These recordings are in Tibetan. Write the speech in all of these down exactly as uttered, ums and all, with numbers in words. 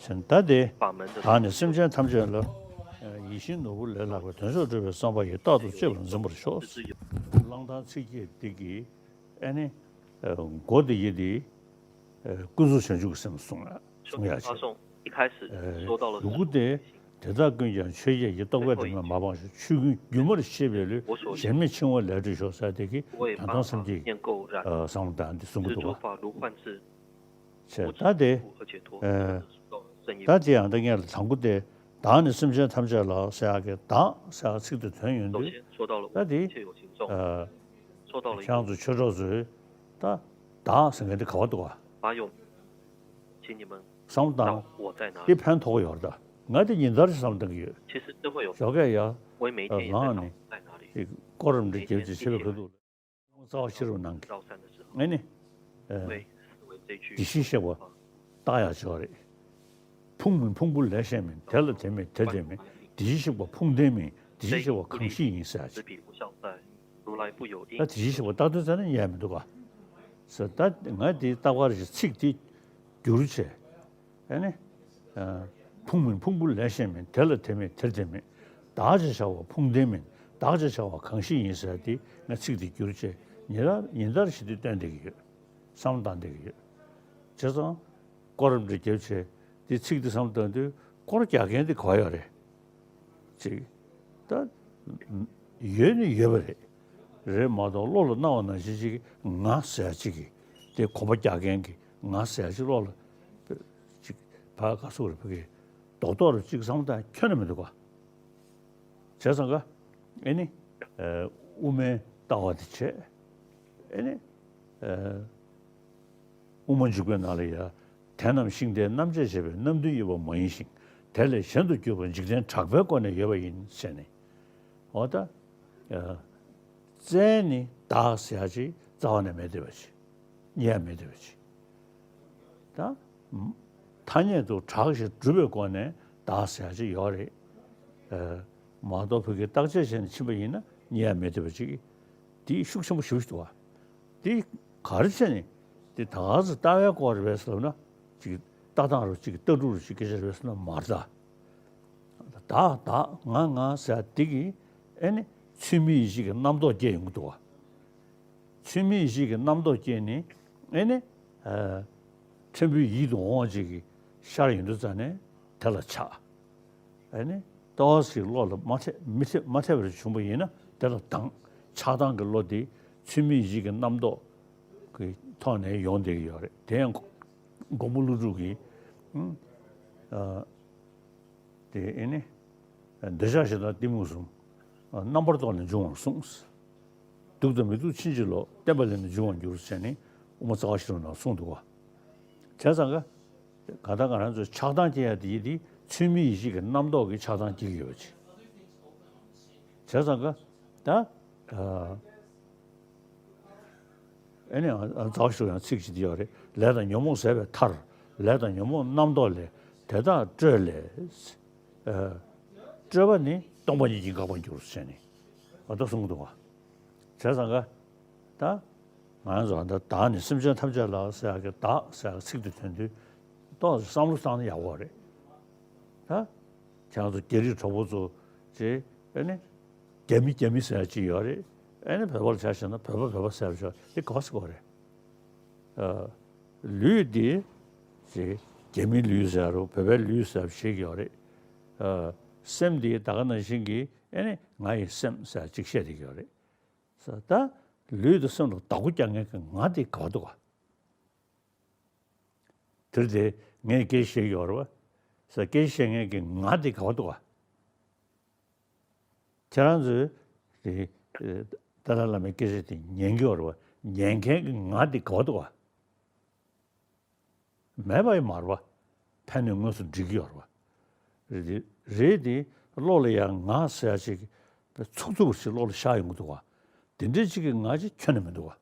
ཟེར་ད་དེ། བདག་ནི་སེམས་ཅན་ཐམས་ཅད་ལ། ཡིད་བཞིན་ནོར་བུ་ལས་ལྷག་པའི། དོན་མཆོག་སྒྲུབ་པའི་བསམ་པ་ཡིས། རྟག་ཏུ་གཅེས་པར་འཛིན་པར་ཤོག། གླང་ཐང་ཚིག་བརྒྱད་འདི་གིས་ཨ་ནི། མགོ་དེ་ཡི་དེ། ཀུན་རྫོབ་བྱང་ཆུབ་ཀྱི་སེམས་གསུང་ཡ་གསུང་ཡ་བྱས། ཡི་གུ་དེ། དེ་དག་ཀུན་ཀྱང་ཆོས་བརྒྱད་ཀྱི། རྟོག་པས་དྲི་མས་མ་སྤངས་ཤིང་། ཆོས་ཀུན་སྒྱུ་མར་ཤེས་པའི་ལུས། གཞན་མེད་འཆིང་བ་ལས་གྲོལ་ཤོག་ཟེར་དེ་གིས་དོན་དམ་སེམས་བསྐྱེད་ཀྱི་བསམ་བློ་བཏང་འདི་གསུང་གི་འདུག་ག། བྱས་ད་དེ། ད་དེ་ཡང་ད་ངས་ལ་དང་པོ་དེ། བདག་ནི་སེམས་ཅན་ཐམས་ཅད་ལ་ཟེར་ཡག་གི་བདག་ཟེར་ཡག་ཚིག་དེ་དོན་ཡོད་དུས། ད་དེ། ཁྱེད་རང་ཚོ་ཆོས་གྲོགས་ཚོས་ད་བདག་ཟེར་མཁན་དེ་ག་བ་འདུག་ག། བསམ་བློ་བཏང་། དེ་ཕན་ཐོགས་ཡོད་རེད་ད། ང་དེ་ཉིན་ལྟར་ཞིག་བསམ་བློ་བཏང་གི་ཡོད། ཞོགས་ཀས་ཡ། ལངས་ནས། དེ་སྐོར་རམ་འདྲ་རྒྱབ་ཅིག་བྱེད་པའི་ཁ་ཐུག་ལ། རྩ་བ་ཤེས་རབ་ནང་གི། ཨེ་ནི། ཨེ། བདེ་གཤེགས་གཤེགས་པ། བཏགས་ཡག་ཅིག་ཡོད་རེད། ཕུང་མིན་ཕུང་པོ་ལས་གཞན་མིན། དེ་ལ་དེ་མེད་དེ་དེ་མེད། བདེ་གཤེགས་གཤེགས་པ་ཕུང་ལྡན་མིན། བདེ་གཤེགས་གཤེགས་པ་གང་ཞིག་ཡིན་ཟེར་ཡག་ཅིག། ད་བདེ་གཤེགས་གཤེགས་པ་བཏགས་དོན་ཟེར་ན་ཡལ་མི་འདུག་ག། ཟེར་ད་ང་དེའི་རྟགས་པར་ཞིག་ཚིག་དེ་བསྒྱུར་བྱས། ཨེ་ནི། ཨ། ཕུང་མིན་ཕུང་པོ་ལས་གཞན་མིན། དེ་ལ་དེ་མེད་དེར་དེ་མེད། བདག་ཅེས་བྱ་བ་ཕུང་ལྡན་མིན། བདག་ཅེས་བྱ་བ་གང་ཞིག་ཡིན་ཟེར་དེ་ང་ཚིག་དེ་བསྒྱུར་བྱས་ཉིན་ལྟར་ཉིན་ལྟར་ཞིག་དེ་སྟོན་བསྡད་ཀྱི་ཡོད། བསམ་བློ་བཏང་བསྡད་ཀྱི་ཡོད། བྱས་ཙང་། སྐོར་རམ་འདྲ་རྒྱབ་བྱས་དེ་ཚིག་དེ་བསམ་བློ་བཏང་དུས་སྐོར་རྒྱག་མཁན་དེ་ག་པར་ཡོད་རེད། ཅིག་ད། ཡོད་ནི་ཡོད་པ་རེད། རེད་མ་གཏོགས་བློ་ལ་སྣང་བ་ནང་བཞིན་ཅིག་ང་ཟེར་ཡག་ཅིག་གི་དེ་གོམ་པ་རྒྱག་མཁན་གྱི་ང་ཟེར་ཡག་ཅིག་བློ་ལ། ཅིག་ཕར་ག་སུ་རེད་ཕ་གི་རྡོག་རྡོག་རེ་ཅིག་བསམ་བློ་བཏང་ཁྱོན་ནས་མི་འདུག་ག། བྱས་ཙང་ག། ཨེ་ནི། ཨ། དབུ་མའི་ལྟ་བ་དེ་བྱས། ཨེ་ནི། ཨ། དབུ་མ་འཇུག་པའི་ནང་ལ་ཡ། དེ་རྣམས་ཤིང་རྟའི་རྣམ་བཅད་བྱས་པའི། རྣམ་བདུན་དབྱེ་བ་མ་ཡིན་ཞིང་། དེ་ལས་གཞན་དུ་གྱུར་པ་འཇིག་རྟེན་གྲགས་པའི་སྒོ་ནས་ཡོད་པ་ཡིན་ཟེར་ནས། འོ་ད། ཨ། བཙལ་ནི་བདག་ཟེར་ཡག་ཅིག་རྩ་བ་ནས་མེད་བསྡད་པ་ཅིག་རྙེད་ཡག་མེད་བསྡད་པ་ཅིག་ད། ཐ་སྙད་དུ་གྲགས་ཤིང་གྲུབ་པའི་སྒོ་ནས་བདག་ཟེར་ཡག་ཅིག་ཡོད་རེད། ཨ། མ་གཏོགས་བོད་ཀྱི་རྟགས་ཆད་བྱས་ནས་ཕྱིན་པ་ཡིན་ན་རྙེད་ཡག་མེད་བསྡད་པ་ཅིག་དེ་ཤུགས་ཆེན་པོ་ཞེ་པོ་ཞིག་འདུག་བ། དེ་ག་རེ་བྱས་ནས་དེ་ད་ག་ཚོད་ལྟ་བའི་སྐོར་རེད་པས་ལབ་ན། ཅིག་ལྟ་སྟངས་རུ་ཅིག་ལྟ་གྲུབ་རུ་ཅིག་སྐད་ཆ་རེད་པས་ལབ་ན་མ་རེད་ད། བདག་བདག་ང་ང་ཟེར་ཡག་དེ་གིས་ཨེ་ནི་ཚུལ་མིན་ཡིད་བྱེད་ཀྱི་རྣམ་རྟོག་སྐྱེ་ཡོང་གི་འདུག་བ། ཚུལ་མིན་ཡིད་བྱེད་ཀྱི་རྣམ་རྟོག་སྐྱེས་ནས་ཨེ་ནི། ཨ། ཕྲན་བུའི་ཡིད་དུ་འོང་བ་ཅིག་གི་ཤར་ཡོང་དུས་ཙ་ནས་དེ་ལ་ཆགས། ཨེ་ནི། ལྟོ་བ་ཞིག་བློ་ལ་མ་འཐད་མི་འཐད་མ་འཐད་པར་བྱུང་བ་ཡིན་ན་དེ་ལ་སྡང་། ཆགས་སྡང་གི་བློ་དེ་ཚུལ་མིན་ཡིད་བྱེད་ཀྱི་རྣམ་རྟོག་གི་ཐོག་ནས་ཡོང་བསྡད་ཀྱི་ཡོད་རེད། དེ་ཡང་མགོན་པོ་ཀླུ་སྒྲུབ་ཀྱིས། ཨ། དེ་ཨེ་ནི། འདོད་ཆགས་ཞེ་སྡང་གཏི་མུག་གསུམ། རྣམ་པར་རྟོག་ལས་འབྱུང་བར་གསུངས། སྡུག་དང་མི་སྡུག་ཕྱིན་ཅི་ལོག། བརྟེན་པ་ལས་ནི་འབྱུང་བར་འགྱུར་ཟེར་ནས་དབུ་མ་རྩ་བ་ཤེས་རབ་ནང་གསུངས་འདུག་བ། བྱས་ཙང་ག། ག་ད་ང་རང་ཚོ་ཆགས་སྡང་སྐྱེ་ཡག་དེ་ཡིན་དེ་ཚུལ་མིན་ཡིད་བྱེད་ཀྱི་རྣམ་རྟོག་གིས་ཆགས་སྡང་སྐྱེ་གི་ཡོད་པ་ཅིག་བྱས་ཙང་ག། ད། ཨ། ཨེ་ནི། ཨ། རྩ་བ་ཤེས་རབ་ཡང་ཚིག་ཅིག་དེ་ཡོད་རེད། ལས་དང་ཉོན་མོངས་ཟད་པའི་མཐར། ལས་དང་ཉོན་མོངས་རྣམ་རྟོག་ལས། དེ་དག་སྤྲོས་ལས། ཨ། སྤྲོས་པ་ནི་སྟོང་པ་ཉིད་ཀྱིས་འགག་པར་འགྱུར་ཟེར་ནས་འོ་ད་གསུངས་འདུག་བ། བྱས་ཙང་ག། ད། ང་ཚོ་ད་བདག་ནི་སེམས་ཅན་ཐམས་ཅད་ལ་ཟེར་ཡག་གི་བདག་ཟེར་ཡག་ཚིག་དེ་ཐོན་དུས་ཏོག་ཙམ་བསམ་བློ་བཏང་ན་ཡག་པོ་རེད། ད། ཁྱེད་རང་ཚོ་རྒྱ་རིགས་གྲོགས་པོ་ཚོ་ཅེས་ཨེ་ནི། རྒྱ་མི་རྒྱ་མི་ཟེར་ཡག་ཅིག་ཡོད་རེད། ཨེ་ནི་བོད་པ་ལ་ཆ་བཞག་ན་བོད་པ་བོད་པ་ཟེར་ཡག་ཅིག་ཡོད་རེད། དེ་ག་པར་ཟེར་དགོས་རེད། ཨ། ལུས་འདི། ཅེས། རྒྱ་མིའི་ལུས་ཟེར་རུང་བོད་པའི་ལུས་ཟེར་བ་ཞིག་ཡོད་རེད། ཨ། སེམས་འདི་ད་ག་ནང་བཞིན་གྱི་ཨེ་ནི་ང་ཡི་སེམས་ཟེར་ཅིག་བཤད་བསྡད་ཀྱི་ཡོད་རེད། ས་ད། ལུས་དང་སེམས་ལ་བདག་པོ་རྒྱག་མཁན་གྱི་ང་དེ་ག་པར་འདུག་ག། དེར་དེ་ངས་སྐད་ཆ་བཤད་ཀྱི་ཡོད་རེད་བ། ས་སྐད་ཆ་བཤད་མཁན་གྱི་ང་དེ་ག་པར་འདུག་ག། ཁྱེད་རང་ཚོས་དེ། ཏཱ་ལའི་བླ་མའི་སྐད་ཆ་དེ་ཉན་གྱི་ཡོད་རེད་བ། ཉན་མཁན་གྱི་ང་དེ་ག་པར་འདུག་ག། མེད་པ་ཡིན་མ་རེད་བ། ཕན་ནུས་དངོས་སུ་འགྲིག་གི་ཡོད་རེད་བ། རེད་དེ། རེད་དེ། བློ་ལ་ཡང་ང་ཟེར་ཡག་ཅིག་ཚུགས་ཚུགས་པ་ཞིག་བློ་ལ་ཤར་ཡོང་གི་འདུག་བ། དེ་འདྲའི་ཅིག་གི་ང་ཅིག་ཁྱོན་ནས་མི་འདུག་བ།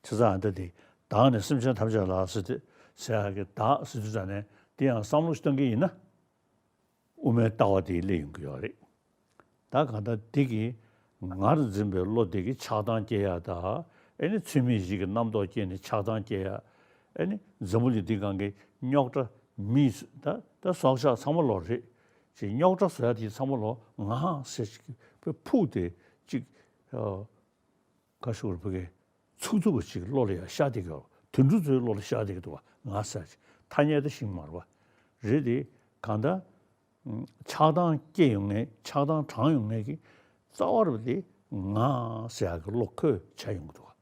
བྱས་ཙང་ཨ་ད་དེ་བདག་ནི་སེམས་ཅན་ཐམས་ཅད་ལ་ཟེར་ཏེ་ཟེར་ཡག་གི་བདག་ཟེར་དུས་ཙ་ནས་དེ་ཡང་བསམ་བློ་ཞིག་གཏོང་གི་ཡིན་ན། དབུ་མའི་ལྟ་བ་དེ་སླེབས་ཡོང་གི་ཡོད་རེད། ད་གང་ལྟར་དེ་གིས་ངར་འཛིན་པའི་བློ་དེ་གིས་ཆགས་སྡང་སྐྱེ་ཡག་དང་ཨེ་ནི་ཚུལ་མིན་ཡིད་ཀྱི་རྣམ་རྟོག་སྐྱེས་ནས་ཆགས་སྡང་སྐྱེ་ཡག་ཨེ་ནི་འཛམ་བུ་གླིང་འདི་སྒང་གི་རྙོག་དྲ་ མི་ད་ད་སྲོག་ཆགས་ཚང་མ་ལོ་རེད། ཅིག་རྙོག་དྲ་བཟོ་ཡ་དེ་ཚང་མ་ལོ་ང་ཟེར་ཅིག་ཕུག་སྟེ་ཅིག་ཁ་ཤུགས་རེ་ཕ་གི་ཚུགས་ཐུབ་པ་ཅིག་བློ་ལ་ཡ་ཤར་བསྡད་ཀྱི་ཡོད། དུད་འགྲོ་ཚོའི་བློ་ལ་ཤར་བསྡད་ཀྱི་འདུག་བ། ང་ཟེར་ཅིག་ཐ་སྙད་ད་ཤིང་མ་རེད་བ། རེད་དེ་གང་ལྟར། ཆགས་སྡང་སྐྱེ་ཡོང་ངེས། ཆགས་སྡང་དྲངས་ཡོང་ངེས་ཀྱི་རྩ་བ་རུ་དེ་ང་ཟེར་ཡག་གི་བློ་འཁོར་བྱ་ཡོང་གི་འདུག་བ།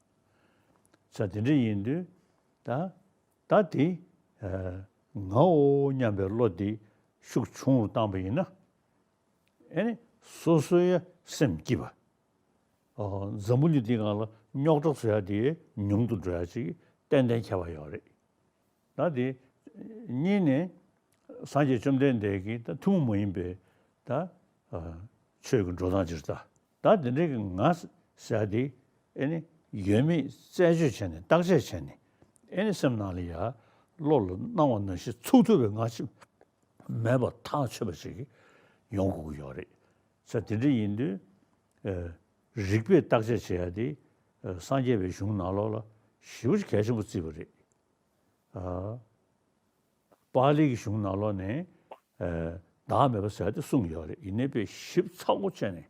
ས་དེ་འདྲ་ཡིན་དུས་ད་ད་དེ་ངའོ་སྙམ་པའི་བློ་དེ་ཤུགས་ཆུང་རུ་བཏང་པ་ཡིན་ན། ཨེ་ནི་སོ་སོའི་སེམས་སྐྱིད་པ། འཛམ་བུ་གླིང་འདིའི་ནང་ལ་རྙོག་དྲ་བཟོ་ཡ་དེ་ཉུང་དུ་འགྲོ་ཡ་ཅིག་གཏན་གཏན་ཁྱད་པར་ཡོད་རེད། ད་དེ་གཉིས་ནས་སངས་རྒྱས་བཅོམ་ལྡན་འདས་ཀྱི་ད་ཐུན་མོང་མ་ཡིན་པའི་ད་ཆོས་ཀྱི་འགྲོ་སྟངས་ཅིག་ད་ད་དེ་འདྲའི་གི་ང་ཟེར་ཡ་དེ་ཨེ་ནི་ཡོད་མེད་རྩད་གཅོད་བྱས་ནས་བརྟག་དཔྱད་བྱས་ནས་ཨེ་ནི་སེམས་ནང་ལ་ཡ་བློ་ལ་སྣང་བ་ནང་བཞིན་ཚུགས་ཐུབ་པའི་ང་ཅིག་མེད་པ་ཐག་ཆོད་པ་ཞིག་ཡོང་དགོས་ཀྱི་ཡོད་རེད། ས་དེ་འདྲ་ཡིན་དུས། རིགས་པས་བརྟག་དཔྱད་བྱེད་ཡ་དེ་སངས་རྒྱས་པའི་གཞུང་ནང་ལོགས་ལ་ཞེ་པོ་ཅིག་གལ་ཆེན་པོ་བརྩིས་པ་རེད། པཱ་ལི་གི་གཞུང་ནང་ལོགས་ནས་བདག་མེད་པ་ཟེར་ཡ་དེ་གསུངས་ཡོད་རེད། ཡིན་ནའི་དཔེ་ཞིབ་ཚགས་པོ་བྱས་ནས་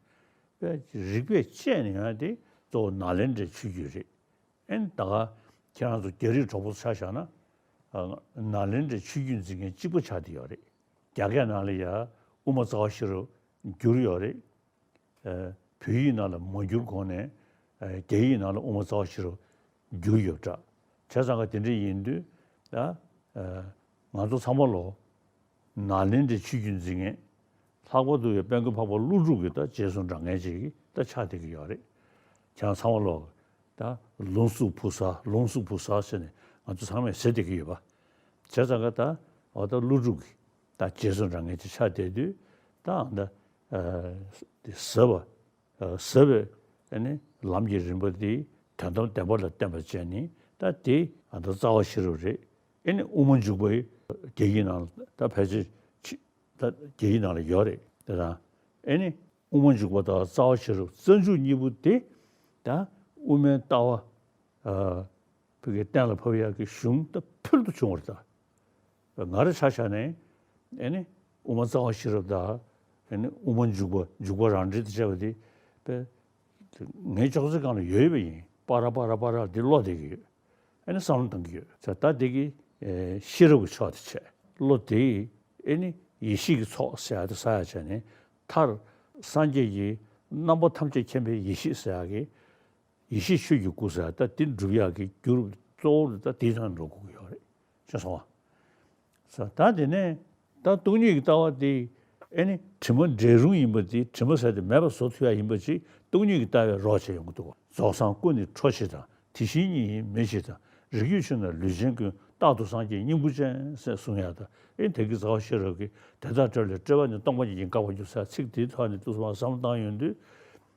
དཔེ་རིགས་པས་དཔྱད་ནས་ཡོང་ཡ་དེ་གཙོ་བོ་ནཱ་ལེནྡྲའི་ཆོས་བརྒྱུད་རེད། ཨེ་ནི་ད་ག་ཁྱེད་རང་ཚོ་རྒྱ་རིགས་གྲོགས་པོ་ཆ་བཞག་ན། ནཱ་ལེནྡྲའི་ཆོས་བརྒྱུད་འཛིན་མཁན་གཅིག་པ་ཆགས་བསྡད་ཡོད་རེད། རྒྱ་སྐད་ནང་ལ་ཡ་དབུ་མ་རྩ་བ་ཤེས་རབ་བསྒྱུར་ཡོད་རེད། བོད་ཡིག་ནང་ལ་མ་བསྒྱུར་གོང་ནས་རྒྱ་ཡིག་ནང་ལ་དབུ་མ་རྩ་བ་ཤེས་རབ་བསྒྱུར་ཡོད་འདྲ། བྱས་ཙང་ག་དེ་འདྲ་ཡིན་དུས་ད་ང་ཚོ་ཚང་མ་ལོ་ནཱ་ལེནྡྲའི་ཆོས་བརྒྱུད་འཛིན་མཁན་ལྷག་པར་དུ་ཡ་དཔལ་མགོན་འཕགས་པ་ཀླུ་སྒྲུབ་ཀྱི་ད་རྗེས་སུ་འབྲང་མཁན་ཅིག་ད་ཆགས་བསྡད་ཀྱི་ཡོད་རེད། ཁྱེད་རང་ཚང་མ་ལོ་ད་ལུང་གཟུགས་བུ་གསར་ལུང་གཟུགས་བུ་གསར་ཟེར་ནས་ང་ཚོ་ཚང་མས་ཟེར་བསྡད་ཀྱི་ཡོད་པ། བྱས་ཙང་ག་ད་འོ་ད་ཀླུ་སྒྲུབ་ཀྱི་ད་རྗེས་སུ་འབྲང་མཁན་ཅིག་ཆགས་བསྡད་དུས་ད་ཨ་ད་ཟབ་པ། ཟབ་པའི་ཨ་ནི་ལམ་གྱི་རིམ་པ་འདི་དོན་དམ་བདེན་པ་ལ་བརྟེན་པར་བྱས་ནས་ད་དེ་ཨ་ད་རྩ་བ་ཤེས་རབ་རེད། ཨ་ནི་དབུ་མ་འཇུག་པའི་རྒྱ་ཡིག་ནང་ལ་ད་ཕལ་ཆེར་ཕྱི་ད་རྒྱ་ཡིག་ནང་ལ་ཡོད་རེད། དེ་དང་ཨ་ནི་དབུ་མ་འཇུག་པ་དང་རྩ་བ་ཤེས་རབ་རྩ་འཇུག་གཉིས་པོ་དེ་ད་དབུ་མའི་ལྟ་བ་ཨ་ཕ་གི་གཏན་ལ་ཕབ་ཡག་གི་གཞུང་ད་ཕུལ་དུ་བྱུང་བ་རེད་ད། ང་རང་ཆ་བཞག་ནས་ཨེ་ནི་དབུ་མ་རྩ་བ་ཤེས་རབ་དང་ཨེ་ནི་དབུ་མ་འཇུག་པ་འཇུག་པ་རང་འགྲེལ་དང་བཅས་པ་དེ་དཔེ་ངའི་ཅོག་ཙེ་སྒང་ལ་ཡོད་པ་ཡིན། པ་ར་པ་ར་པ་ར་འདི་ཀློག་བསྡད་ཀྱི་ཡོད། ཨེ་ནི་བསམ་བློ་གཏོང་གི་ཡོད། ད་ལྟ་འདི་གི་ཨེ་ཤེས་རབ་ཀྱི་ཕྱོགས་དེ་བྱས་ཀློག་དེ་ཨེ་ནི་ཡེ་ཤེས་ཀྱི་ཚོགས་ཟེར་ཡ་དེ་ཟ་ཡ་བྱས་ནས་མཐར་སངས་རྒྱས་ཀྱི་རྣམ་པ་ཐམས་ཅད་མཁྱེན་པའི་ཡེ་ཤེས་ཟེར་ཡ་གི་ཡེ་ཤེས་ཆོས་ཀྱི་སྐུ་ཟེར་ད་དེ་སྒྲུབ་ཡག་གི་རྒྱུ་རུ་གཙོ་བོ་རུ་ད་དེའི་ཐོག་འགྲོ་དགོས་ཀྱི་ཡོད་རེད། ཤེས་སོང་ང་། ད་དེ་ནས་ད་སྟོང་ཉིད་ཀྱི་ལྟ་བ་དེ་ཨེ་ནི་དྲི་མ་འབྲལ་རུང་ཡིན་པ་དེ་དྲི་མ་ཟེར་དེ་མེད་པ་བཟོ་ཐུབ་ཡག་ཡིན་པ་ཅིག་སྟོང་ཉིད་ཀྱི་ལྟ་བས་རོགས་བྱས་ཡོང་གི་འདུག་རྫོགས་སངས་སྐུ་ནི་འཕྲོ་ཕྱི་དང་། དེ་བཞིན་ཉིད་ཡིན་མེད་ཕྱིར་དང་། རིགས་རྒྱུད་ཆོས་རྣམས་ལུས་ཅན་ཀུན། རྟག་ཏུ་སངས་རྒྱས་སྙིང་པོ་ཅན་ཟེར་གསུང་ཡག་ད་ཨེ་དེ་གི་རྩ་བ་ཤེས་རབ་ཀྱི་དེ་དག་བཀྲལ་བའི་སྤྲོས་པ་ནི་སྟོང་པ་ཉིད་ཀྱིས་འགག་པར་འགྱུར་ཟེར་ཚིག་དེའི་ཐོག་ནས་ཏུ་སོང་བ་བསམ་བློ་བཏང་ཡོང་དུས་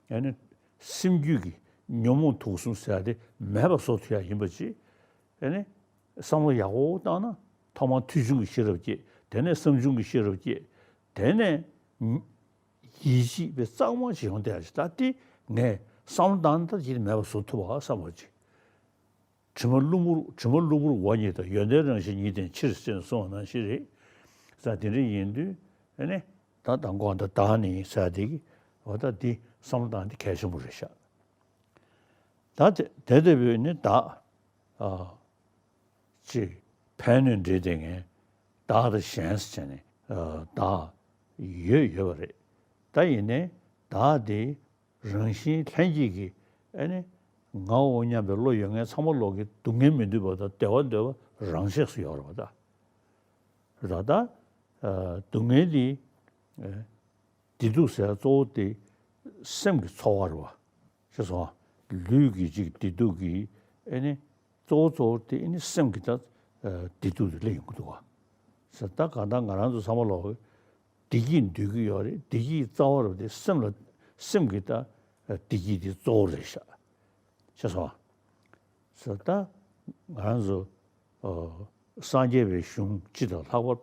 ཨེ་ནི། སེམས་རྒྱུད་ཀྱི་ཉོན་མོངས་དུག་གསུམ་ཟེར་ཡ་དེ་མེད་པ་བཟོ་ཐུབ་ཡ་ཡིན་པ་ཅིག་ཨེ་ནི། བསམ་བློ་ཡག་པོ་བཏང་ན་ཐོག་མར་ཐོས་བྱུང་གི་ཤེས་རབ་སྐྱེ། དེ་ནས་བསམ་བྱུང་གི་ཤེས་རབ་སྐྱེ། དེ་ནས་ཡིད་ཆེས་པའི་གཙང་མ་ཅིག་ཡོང་བསྡད་ཡ་ཅིག་ད་དེ་ངས་བསམ་བློ་བཏང་ན་ད་ཅིག་མེད་པ་བཟོ་ཐུབ་པ་བསམ་པ་ཅིག་དྲི་མ་གློ་བུར་དྲི་མ་གློ་བུར་འོ་ཉིད་དང་། ཡོན་ཏན་རང་བཞིན་ཉིད་ལྡན་ཕྱིར་ཟེར་ནས་གསུངས་པ་ནང་བཞིན་རེད། ས་དེ་འདྲ་ཡིན་དུས་ཨེ་ནི་ད་དང་གོང་དུ་བདག་ནི་ཟེར་དེ་གི་འོ་ད་འདི་བསམ་བློ་བཏང་འདི་གལ་ཆེན་པོ་རེད་ཤག་ད་དེ་དེ་ལྟ་བུའི་ནི་བདག་ཨ་ཅེས་ཕན་གནོད་འབྲེལ་ལྡན་ངན་བདག་དང་གཞན་ཟེར་བྱས་ནས་ཨ་བདག་ཡོད་ཡོད་པ་རེད། ད་ཡིན་ནའི་བདག་དེ་རང་བཞིན་ལྷན་སྐྱེས་ཀྱི་ཨེ་ནི་ངའོ་སྙམ་པའི་བློ་ཡོད་མཁན་ཚང་མ་ལོག་གི་སྡུག་བསྔལ་མི་འདོད་པ་དང་བདེ་བ་འདོད་པ་རང་ཆས་སུ་ཡོད་རེད་བ་ད། རེད་ད། ཨ་སྡུག་བསྔལ་འདི་ཨ་བདེ་སྡུག་ཟེར་གཙོ་བོ་དེ་སེམས་ཀྱི་ཚོར་བ་རེད་བ། ཤེས་སོང་ང་། ལུས་ཀྱི་ཅིག་བདེ་སྡུག་གི་ཨེ་ནི་གཙོ་བོ་གཙོ་བོ་དེ་ཨེ་ནི་སེམས་ཀྱི་ད་ཨ་བདེ་སྡུག་དེ་སླེབས་ཡོང་གི་འདུག་བ། ཟེར་ད་གང་ལྟར་ང་རང་ཚོ་ཚང་མ་ལོག་བདེ་སྐྱིད་འདོད་ཀྱི་ཡོད་རེད། བདེ་སྐྱིད་རྩ་བ་རུ་དེ་སེམས་ལ་སེམས་ཀྱི་ད་བདེ་སྐྱིད་དེ་གཙོ་བོ་རེད་ཤག་ཤེས་སོང་ང་། ཟེར་ད་ང་རང་ཚོ་ཨ་སངས་རྒྱས་པའི་གཞུང་སྤྱི་དང་ལྷག་པར་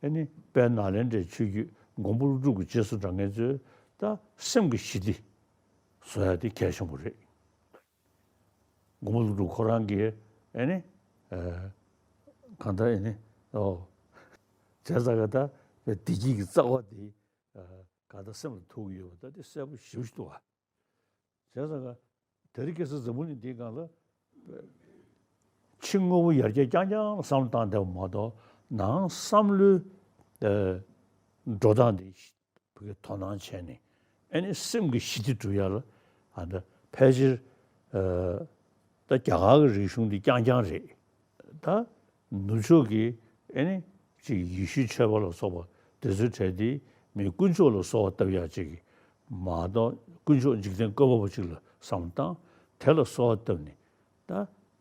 ཨེ་ནི་དཔལ་ནཱ་ལེནྡྲའི་ཆོས་བརྒྱུད་མགོན་པོ་ཀླུ་སྒྲུབ་ཀྱི་རྗེས་སུ་འབྲང་མཁན་ཚོས་ད་སེམས་ཀྱི་ཞི་བདེ་བཟོ་ཡ་དེ་གལ་ཆེན་པོ་རེད། མགོན་པོ་ཀླུ་སྒྲུབ་ཁོ་རང་གིས་ཨེ་ནི་ཨ་གང་ལྟར་ཨེ་ནི་ཨོ་ བྱས་ཙང་ག་ད་བདེ་སྐྱིད་ཀྱི་རྩ་བ་དེ་ག་ད་སེམས་ལ་ཐུག་ཡོད་པ་ད་དེ་གསལ་པོ་ཞེ་པོ་ཞིག་འདུག་བ། བྱས་ཙང་ག་དེ་རིང་ཁ་སང་འཛམ་བུ་གླིང་འདིའི་སྒང་ལ་ཕྱི་དངོས་པོ་ཡར་རྒྱས་རྐྱང་རྐྱང་ལ་བསམ་བློ་བཏང་བསྡད་པ་མ་གཏོགས་ནང་བསམ་བློའི་ཨ་འགྲོ་སྟངས་འདི་བོད་ཀྱི་དོ་སྣང་བྱས་ནས་ཨ་ནི་སེམས་ཀྱི་ཞི་བདེ་སྒྲུབ་ཡ་ལ་ཨ་ད་ཕལ་ཆེར་ཨ་ད་རྒྱ་གར་གྱི་རིག་གཞུང་འདི་རྐྱང་རྐྱང་རེད། ད་ནུབ་ཕྱོགས་ཀྱི་ཨ་ནི་ཅིག་ཡེ་ཤུའི་ཆོས་པ་ལ་སོགས་པ་དེ་ཚོའི་གྲས་འདི་མི་དཀོན་མཆོག་ལ་གསོལ་བ་བཏབ་ཡ་ཅིག་གི་མ་གཏོགས་དཀོན་མཆོག་འཇིག་རྟེན་བཀོད་པ་པོ་ཅིག་ལ་བསམ་བློ་བཏང་དེ་ལ་གསོལ་བ་བཏབ་ནས་ད་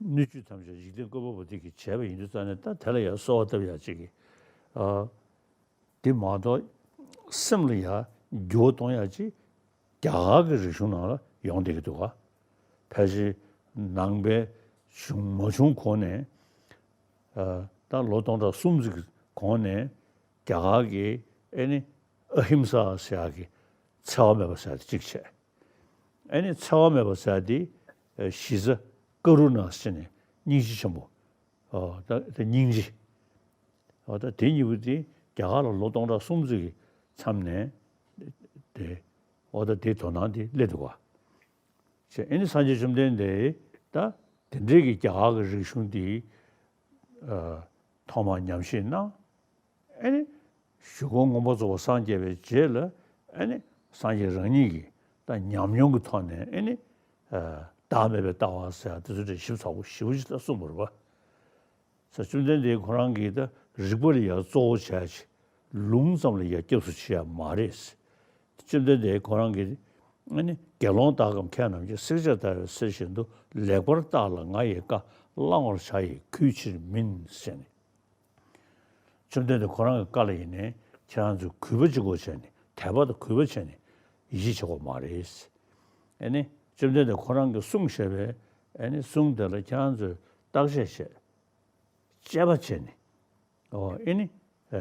སྣོད་བཅུད་ཐམས་ཅད་འཇིག་རྟེན་བཀོད་པ་པོ་དེ་གིས་བྱས་པ་ཡིན་དུས་ཙང་ནས་ད་དེ་ལ་ཡང་གསོལ་བ་བཏབ་ཡ་ཅིག་གི་ཨ། དེ་མ་གཏོགས་སེམས་ལ་ཡང་འགྱུར་བ་གཏོང་ཡ་ཅིག་རྒྱ་གར་གྱི་རིག་གཞུང་ནང་ལ་ཡོང་བསྡད་ཀྱི་འདུག་ག་ཕལ་ཆེར་ནང་པའི་བྱུང་མ་བྱུང་གོང་ནས་ཨ་ད་ལོ་སྟོང་ཕྲག་གསུམ་ཙམ་གྱི་གོང་ནས་རྒྱ་གར་གྱི་ཨེ་ནི་ཨ་ཧིམ་ས་ཟེར་ཡག་གི་འཚེ་བ་མེད་པ་ཟེར་ཡག་དེ་གཅིག་བྱས། ཨེ་ནི་འཚེ་བ་མེད་པ་ཟེར་ཡག་དེ་ཨ་གཞི་རྩ་ཀ་རུ་ཎ་ཟེར་ནས་སྙིང་རྗེ་ཆེན་པོ། ཨོ་ད་ད་སྙིང་རྗེ། ཨོ་ད་དེ་གཉིས་པོ་དེ་རྒྱ་གར་ལ་ལོ་སྟོང་ཕྲག་གསུམ་ཙམ་གྱི་མཚམས་ནས་དེ་ཨོ་ད་དེ་དོ་སྣང་དེ་སླེབས་འདུག་ག་ཅེས་ཨེ་ནི་སངས་རྒྱས་བཅོམ་ལྡན་འདས་ད་དེ་འདྲའི་གི་རྒྱ་གར་གྱི་རིག་གཞུང་དེ་ཨ་ཐོག་མར་ཉམས་བཞེས་གནང་། ཨེ་ནི་གཞུག་གུ་མངོན་པར་རྫོགས་པར་སངས་རྒྱས་པའི་རྗེས་ལ་ཨེ་ནི་སངས་རྒྱས་རང་ཉིད་ཀྱིས་ད་ཉམས་མྱོང་གི་ཐོག་ནས་ཨེ་ནི་ཨ་བདག་མེད་པའི་ལྟ་བ་ཟེར་ཡག་དེ་ཚོ་དེ་ཞིབ་ཚགས་པོ་ཞེ་པོ་ཅིག་ད་གསུངས་པ་རེད་པ། ས་བཅོམ་ལྡན་འདས་ཁོ་རང་གིས་ད་རིག་པ་ལ་ཡང་གཙོ་བོ་བྱས་ཅིག་ལུང་ཙམ་ལ་ཡང་སྐྱབས་སུ་མཆི་ཡ་མ་རེད། བཅོམ་ལྡན་འདས་ཁོ་རང་གིས་ཨ་ནི་དགེ་སློང་དག་གམ་མཁས་རྣམས་ཀྱིས། བསྲེགས་བཅད་བརྡར་བའི་གསེར་བཞིན་དུ། ལེགས་པར་བརྟགས་ལ་ང་ཡི་བཀའ། བླང་བར་བྱ་ཡི་གུས་ཕྱིར་མིན་ཟེར་ནས། བཅོམ་ལྡན་འདས་ཁོ་རང་གི་བཀའ་ལ་ཡིན་ནའི་ཁྱེད་རང་ཚོས་གུས་པ་གཅིག་པོ་བྱས་ནས་དད་པ་དང་གུས་པ་བྱས་ནས་ཡིད་ཆེས་བྱེད་དགོས་མ་རེད། ཨ་ནི་བཅོམ་ལྡན་འདས་ཁོ་རང་གིས་གསུངས་བཞག་པའི་ཨ་ནི་གསུང་དེ་ལ་ཁྱེད་རང་ཚོས་བརྟག་དཔྱད་བྱས། དཔྱད་པ་བྱས་ནས། ཨོ་ཨེ་ནི། ཨ་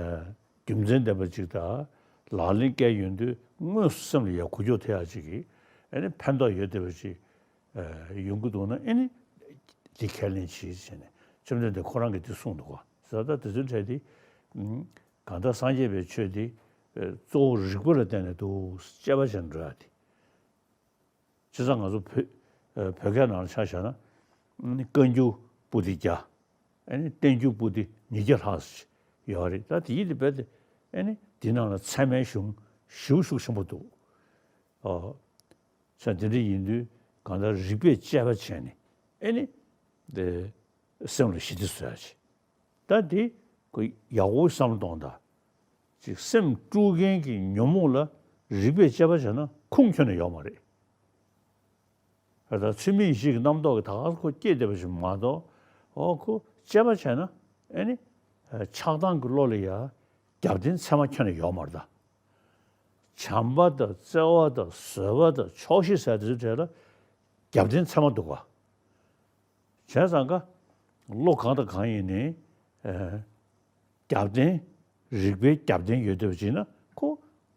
རྒྱུ་མཚན་ལྡན་པ་ཅིག་དང་ལག་ལེན་བཀལ་ཡོང་དུས་དངོས་སུ་སེམས་ལ་ཡང་འགུལ་སྐྱོད་ཐེབས་ཡག་ཅིག་གིས་ཨེ་ནི་ཕན་ཐོགས་ཡོད་བསྡད་པ་ཅིག་ཨ་ཡོང་གི་འདུག་ན་ཨེ་ནི། འདི་ཁས་ལེན་བྱེད་ཟེར་ནས་བཅོམ་ལྡན་འདས་ཁོ་རང་གིས་འདི་གསུངས་འདུག་ག་ཟེར་ད་དེ་ཚོའི་གྲས་དེ། ཨ་གང་ལྟར་སངས་རྒྱས་པའི་ཆོས་དེ་ཨ་གཙོ་བོ་རིག་པ་ལ་བརྟེན་ནས་འདུག་དཔྱད་པ་བྱས་ནས་འགྲོ་ཡག་དེ། བྱས་ཙང་ང་ཚོ་བོད་ཨ་བོད་སྐད་ནང་ལ་ཆ་བཞག་ན། བཀའ་འགྱུར་པོ་ཏི་བརྒྱ། ཨ་ནི་བསྟན་འགྱུར་པོ་ཏི་ཉིས་བརྒྱ་ལྷག་ཡོད་རེད། ད་དེ་ཡིན་དུས་རྦད་དེ་ཨ་ནི་འདི་ནང་ལ་ཚད་མའི་གཞུང་ཞེ་པོ་ཤུགས་ཆེན་པོ་འདུག་ཨོ། ས་འདི་འདྲ་ཡིན་དུས་གང་ལྟར་རིག་པས་དཔྱད་པ་བྱས་ནས་ཨ་ནི་དེ་སེམས་ལ་ཞི་བདེ་བཟོ་ཡག་ཅིག་ད་འདི་ཁོ་ཡག་པོ་བསམ་བློ་གཏོང་དང་། ཅིག་སེམས་དཀྲུག་མཁན་གྱི་ཉོན་མོངས་ལ་རིག་པས་དཔྱད་པ་བྱས་ན་ཁུངས་ཁྱོན་ནས་ཡོད་མ་རེད། ད་ཚུལ་མིན་ཡིད་བྱེད་ཀྱི་རྣམ་རྟོག་གིས་ད་ག་སེ་ཁོ་སྐྱེས་བསྡད་པ་ཞིག་མ་གཏོགས། འོ་ཁོ་དཔྱད་པ་བྱས་ན་ཨ་ནི་ཆགས་སྡང་གི་བློ་ལ་ཡ་རྒྱབ་རྟེན་ཚད་མ་ཁྱོན་ནས་ཡོད་མ་རེད་ད། བྱམས་པ་དང་བརྩེ་བ་དང་བཟོད་པ་དང་ཆོག་ཤེས་ཟེར་དེ་ཚོའི་གྲས་ལ་རྒྱབ་རྟེན་ཚད་མ་འདུག་ག་བྱས་ཙང་ཀ་བློ་གང་དང་གང་ཡིན་ནའི་ཨ་རྒྱབ་རྟེན་རིག་པའི་རྒྱབ་རྟེན་ཡོད་བསྡད་པ་ཅིག་ན་ཁོ་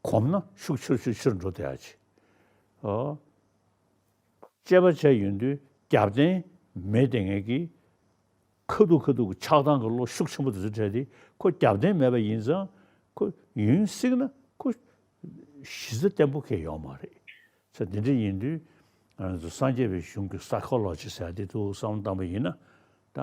གོམས་ན་ཤུགས་ཆེར་ཆེར་ཆེར་འགྲོ་བསྡད་ཡག་ཅིག་ཨོ། དཔྱད་པ་བྱས་ཡོང་དུས་རྒྱབ་རྟེན་མེད་བསྡད་མཁན་གྱི་ཁ་ཐུག་ཁ་ཐུག་གི་ཆགས་སྡང་གི་བློ་ཤུགས་ཆེན་པོ་དེ་ཚོ་བྲལ་ཏེ་ཁོ་རྒྱབ་རྟེན་མེད་པ་ཡིན་ཙང་ཁོ་ཡུན་བསྲིངས་ན་ཁོ་གཞི་རྩ་བརྟན་པོ་གང་ཡང་ཡོད་མ་རེད། ས་འདི་འདྲ་ཡིན་དུས་ང་རང་ཚོ་སངས་རྒྱས་པའི་གཞུང་གི་ས་ཁོ་ལོ་ཇི་ཟེར་དེ་ཚོ་བསམ་བློ་བཏང་པ་ཡིན་ན་ད་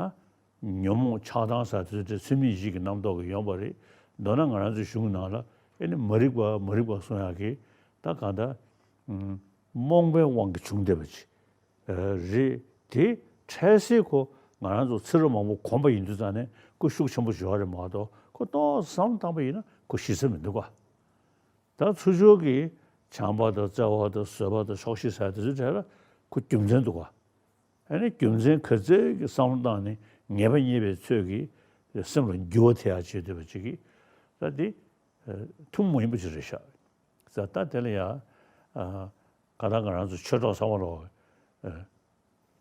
ཉོན་མོངས་ཆགས་སྡང་ཟེར་དེ་ཚོ་ཚུལ་མིན་ཡིད་བྱེད་ཀྱི་རྣམ་རྟོག་གིས་ཡོང་བ་རེད། མདོར་ན་ང་རང་ཚོའི་གཞུང་ནང་ལ་ཨེ་ནི་མ་རིག་པ་མ་རིག་པ་གསུང་ཡག་གི་ད་གང་ལྟར་རྨོངས་པའི་དབང་གིས་བྱུང་བསྡད་པ་ཅིག་རེད། དེ་འཕྲལ་སེལ་ཁོ་ང་རང་ཚོ་ཚེ་རབས་མང་པོ་གོམས་པ་ཡིན་དུས་ཙང་ནས་ཁོ་ཤུགས་ཆེན་པོ་ཞིག་ཡོད་རེད་མ་གཏོགས་ཁོ་ཏོག་ཙམ་བཏང་པ་ཡིན་ན་ཁོ་གཞི་རྩ་མི་འདུག་ག་ད་ཚུར་ཕྱོགས་ཀྱི་བྱམས་པ་དང་བརྩེ་བ་དང་བཟོད་པ་དང་ཆོག་ཤེས་ཟེར་དེ་ཚོའི་གྲས་ལ་ཁོ་རྒྱུ་མཚན་འདུག་ག་ཨ་ནི་རྒྱུ་མཚན་ག་ཚོད་ཀྱི་བསམ་བློ་བཏང་ནས་ངེས་པ་རྙེད་པའི་ཚོད་ཀྱིས་སེམས་ལ་འགྱུར་བ་ཐེབས་ཡག་བྱེད་འདོད་པ་ཅིག་གིས་ད་འདི་ཐུན་མོང་མ་ཡིན་པ་ཅིག་རེད་ཤག་ད་ད་དེ་ལ་ཡང་ག་ད་ང་རང་ཚོ་ཆོས་གྲོགས་ཚང་མ་ལོ།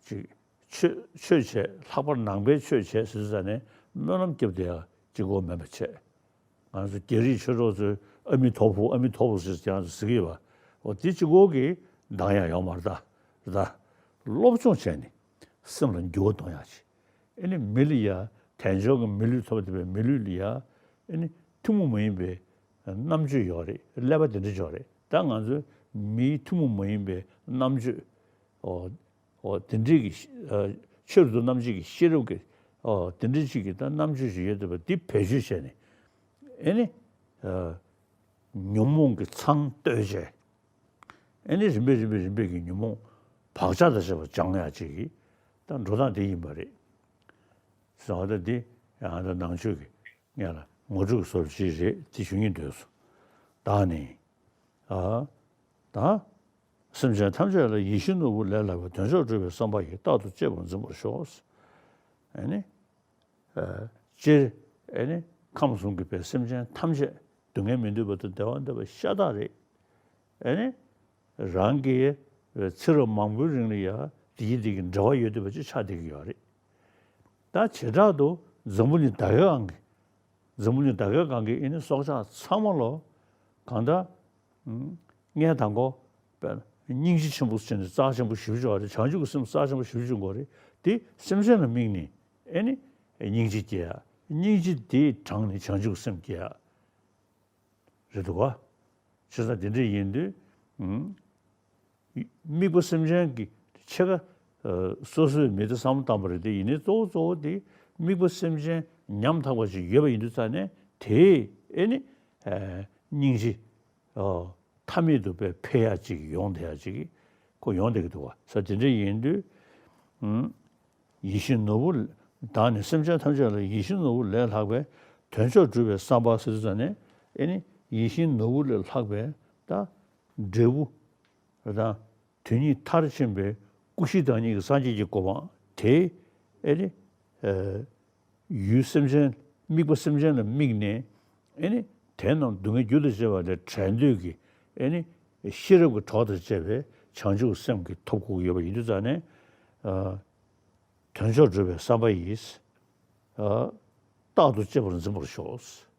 ཅིག་ཆོས་ཆོས་བྱས་ལྷག་པར་ནང་པའི་ཆོས་བྱས་ཟེར་ཙང་ནས་སྨོན་ལམ་བརྒྱབ་བསྡད་ཡག་གཅིག་པོ་མེད་པ་བྱས། ང་ཚོ་རྒྱ་རིགས་ཆོས་གྲོགས་ཚོས་ཨ་མི་ཐོ་ཕུ་ཨ་མི་ཐོ་ཕུ་ཟེར་ཀྱང་ཟེར་གྱི་ཡོད་པ། འོ་དེ་གཅིག་པོ་གིས་འདང་ཡག་ཡོད་མ་རེད་ད། རེད་ད། སློབ་སྦྱོང་བྱས་ནས་སེམས་ལ་འགྱུར་བ་གཏོང་ཡག་ཅིག་ཨེ་ནི་མི་ལ་ཡ་དལ་འབྱོར་གྱི་མི་ལུས་ཐོབ་བསྡད་པའི་མི་ལུས་ལ་ཡ་ཨེ་ནི་ ཐུན་མོང་མ་ཡིན་པའི་རྣམ་དཔྱོད་ཡོད་རེད། ཀླད་པ་དེ་འདྲ་ཅིག་ཡོད་རེད། ད་ང་ཚོའི་མིའི་ཐུན་མོང་མ་ཡིན་པའི་རྣམ་དཔྱོད། ཨོ། ཨོ། དེ་འདྲའི་གི་ཤེས། ཨ། ཆེས་མཐོའི་རྣམ་དཔྱོད་ཀྱི་ཤེས་རབ་ཀྱི། ཨོ། དེ་འདྲའི་ཅིག་གི་ད་རྣམ་དཔྱོད་ཅིག་ཡོད་བསྡད་པ་འདི་བེད་སྤྱོད་བྱས་ནས། ཨེ་ནི། ཨ། ཉོན་མོངས་ཀྱི་ཚང་བཏོལ་བྱས། ཨེ་ནི་རིམ་པས་རིམ་པས་རིམ་པས་ཀྱི་ཉོན་མོངས་བག་ཆགས་དང་བཅས་པ་སྦྱང་ཡག་ཅིག་གི་ད་འགྲོ་སྟངས་དེ་ཡིན་པ་རེད། ཟེར་བ་ད་འདི་ཡང་ད་ནང་ཆོས་ཀྱི་ངས་ལ་ངོ་སྤྲོད་ཀྱི་བཟོ་འདྲ་ཅིག་རེད། དེ་ཞུ་སྙིང་འདོད་སོང་། བདག་ནི། ཨ། ད། སེམས་ཅན་ཐམས་ཅད་ལ་ཡིད་བཞིན་ནོར་བུ་ལས་ལྷག་པའི་དོན་མཆོག་སྒྲུབ་པའི་བསམ་པ་ཡིས་རྟག་ཏུ་གཅེས་པར་འཛིན་པར་ཤོག། ཨེ་ནི། ཨ། སྤྱིར། ཨེ་ནི། ཁམས་གསུམ་གྱི་བའི་སེམས་ཅན་ཐམས་ཅད་སྡུག་བསྔལ་མི་འདོད་པ་དང་བདེ་བ་འདོད་པ་ཤ་སྟག་རེད། ཨེ་ནི། རང་གི་ཚེ་རབས་མང་པོའི་རིང་ལ་ཡང་དེ་གི་དེ་གི་འབྲེལ་བ་ཡོད་བསྡད་པ་ཅིག་ཆགས་བསྡད་ཀྱི་ཡོད་རེད། ད་བྱེ་བྲག་ཏུ་འཛམ་བུ་གླིང་ད་གའི་སྒང་གི། འཛམ་བུ་གླིང་ད་གའི་སྒང་གི་ཨེ་ནི་སྲོག་ཆགས་ཚང་མ་ལོ། གང་ལྟར། ཨུམ། ངས་དང་པོ། དཔེར་ན་སྙིང་རྗེ་ཆེན་པོ་བྱས་ནས་རྩ་ཆེན་པོ་ཞེ་པོ་ཅིག་ཡོད་རེད། བྱང་ཆུབ་ཀྱི་སེམས་རྩ་ཆེན་པོ་ཞེ་པོ་ཅིག་ཡོད་རེད། དེ་སེམས་ཅན་ལ་དམིགས་ནས་ཨེ་ནི་སྙིང་རྗེ་སྐྱེ་ཡ། སྙིང་རྗེ་དེ་དྲངས་ནས་བྱང་ཆུབ་ཀྱི་སེམས་སྐྱེ་ཡ། རེད་འདུག་ག། བྱས་ཙང་དེ་འདྲ་ཡིན་དུས། ཨུམ། དམིགས་པ་སེམས་ཅན་གྱི་ཕྱེད་ཀ། ཨ། སོ་སོའི་མི་དེ་བསམ་བློ་བཏང་པ་རེད། དེ་ཡིན་ནའི་གཙོ་བོ་གཙོ་བོ་དེ་དམིགས་པ་སེམས་ཅན་ཉམ་ཐག་པ་ཞིག་ཡོད་པ་ཡིན་དུས་ཙང་ནས་དེས་ཨེ་ནི། ཨ། སྙིང་རྗེ། ཨ། མཐའ་མེད་དུ་དཔེ་འཕེལ་ཡག་ཅིག་ཡོང་བསྡད་ཡག་ཅིག་ཁོ་ཡོང་བསྡད་ཀྱི་འདུག་བ། ས་དེ་འདྲ་ཡིན་དུས། ཨུམ། ཡིད་བཞིན་ནོར་བུ། བདག་ནི་སེམས་ཅན་ཐམས་ཅད་ལ་ཡིད་བཞིན་ནོར་བུ་ལས་ལྷག་པའི་དོན་མཆོག་སྒྲུབ་པའི་བསམ་པ་ཟེར་དུས་ཙང་ནས་ཨེ་ནི་ཡིད་བཞིན་ནོར་བུ་ལས་ལྷག་པའི་ད་འབྲས་བུ། ད་དོན་གཉིས་མཐར་ཕྱིན་པའི་སྐུ་བཞི་བདག་ཉིད་ཀྱི་སངས་རྒྱས་ཀྱི་གོ་འཕང་དེ་ཨེ་ནི། ཨ། ཡུལ་སེམས་ཅན། དམིགས་པ་སེམས་ཅན་ལ་དམིགས་ནས་ཨེ་ནི་དེ་རྣམས་སྡུག་བསྔལ་རྒྱུ་དང་བཅས་པ་ལས་བྲལ་འདོད་ཀྱི་ཨེ་ནི་ཤེས་རབ་ཀྱི་གྲོགས་དང་བཅས་པའི་བྱང་ཆུབ་སེམས་ཀྱི་ཐོབ་ཁུག་ཡོད་པ་ཡིན་དུས་ཙང་ནས། ཨ། དོན་མཆོག་སྒྲུབ་པའི་བསམ་པ་ཡིས། ཨ། རྟག་ཏུ་གཅེས་པར་འཛིན་པར་ཤོག།